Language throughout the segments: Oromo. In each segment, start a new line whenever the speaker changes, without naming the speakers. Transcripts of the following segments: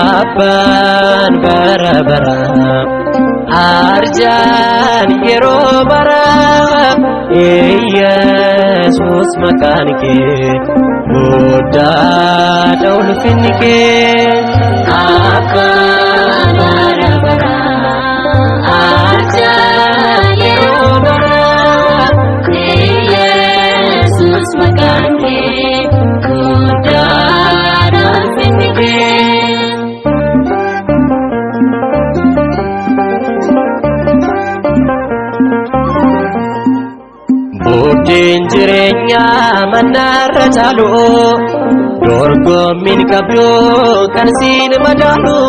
Abbaan bara bara arjaan yeroo bara, Yesuus maqaan kee guddaadha ulfinni kee.
Abbaan bara bara arjaan yeroo bara, Yesuus maqaan kee guddaadha ulfinni kee.
Buddeen jireenyaa mannaarra caalu, dorgommiin qabdu kan siin madaalu,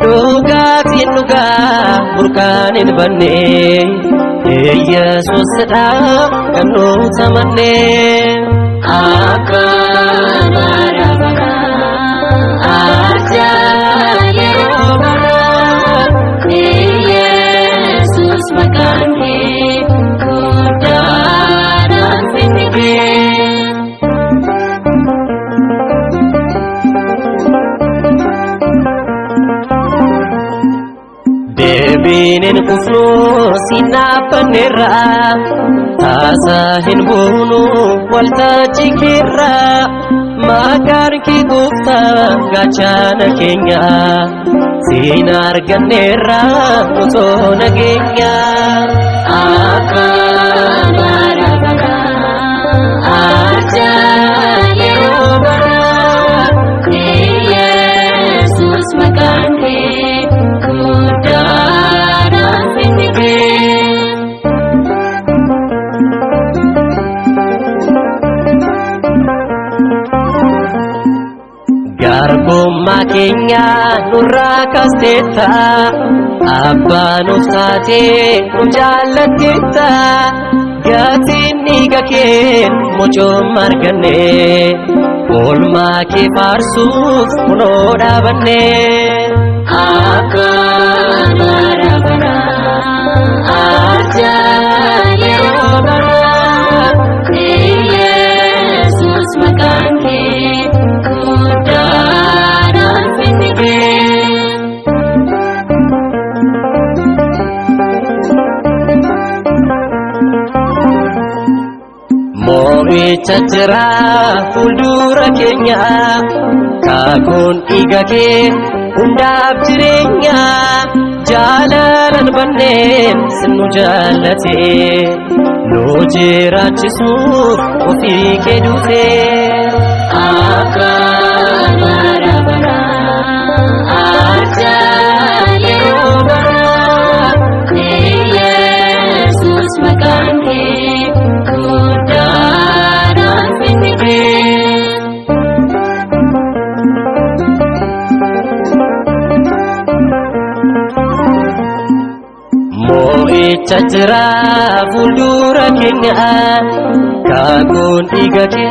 dhugaatiin dhugaa burqaan hin banne, Yesuusidha kan nuti amanne.
Abbaan bara bara arjaan yeroo bara, Yesuus maqaan kee guddaadha ulfinni kee.
Deebiin hin kufnu siin dhaabbanneerra, taasa hin buunu waltajjii keerra, maqaan kee gooftaa gaachana keenya, siin arganneerra nutoo nageenya.
Abbaan bara bara arjaan yeroo bara, Yesuus maqaan kee guddaadha ulfinni kee.
Garbummaa keenya nurraa kaasteetta, abbaa nuuf taatee nu jaallatteetta, gatiin dhiiga keen mucoom arganne, oolmaa kee faarsuuf kunoo dhaabanne.
Abbaan bara bara arjaan yeroo bara, Yesuus maqaan kee guddaadha ulfinni kee.
Moo'icha jira fuuldura keenya, kaakuun dhiiga kee hundaaf jireenya, jaalalan banneen sin nu jaallate, nu jiraachisuuf ofii kee duute.
Abbaan bara bara arjaan yeroo bara, Yesuus maqaan kee guddaadha ulfinni kee.
Moo'icha jira fuuldura keenya, kaakuun dhiiga kee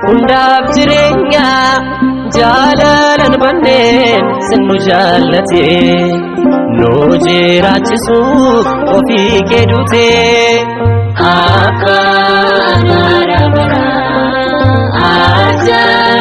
hundaaf jireenya, jaalalan banneen sin nu jaallate, nu jiraachisuuf ofii kee duute.
Abbaan bara bara arjaan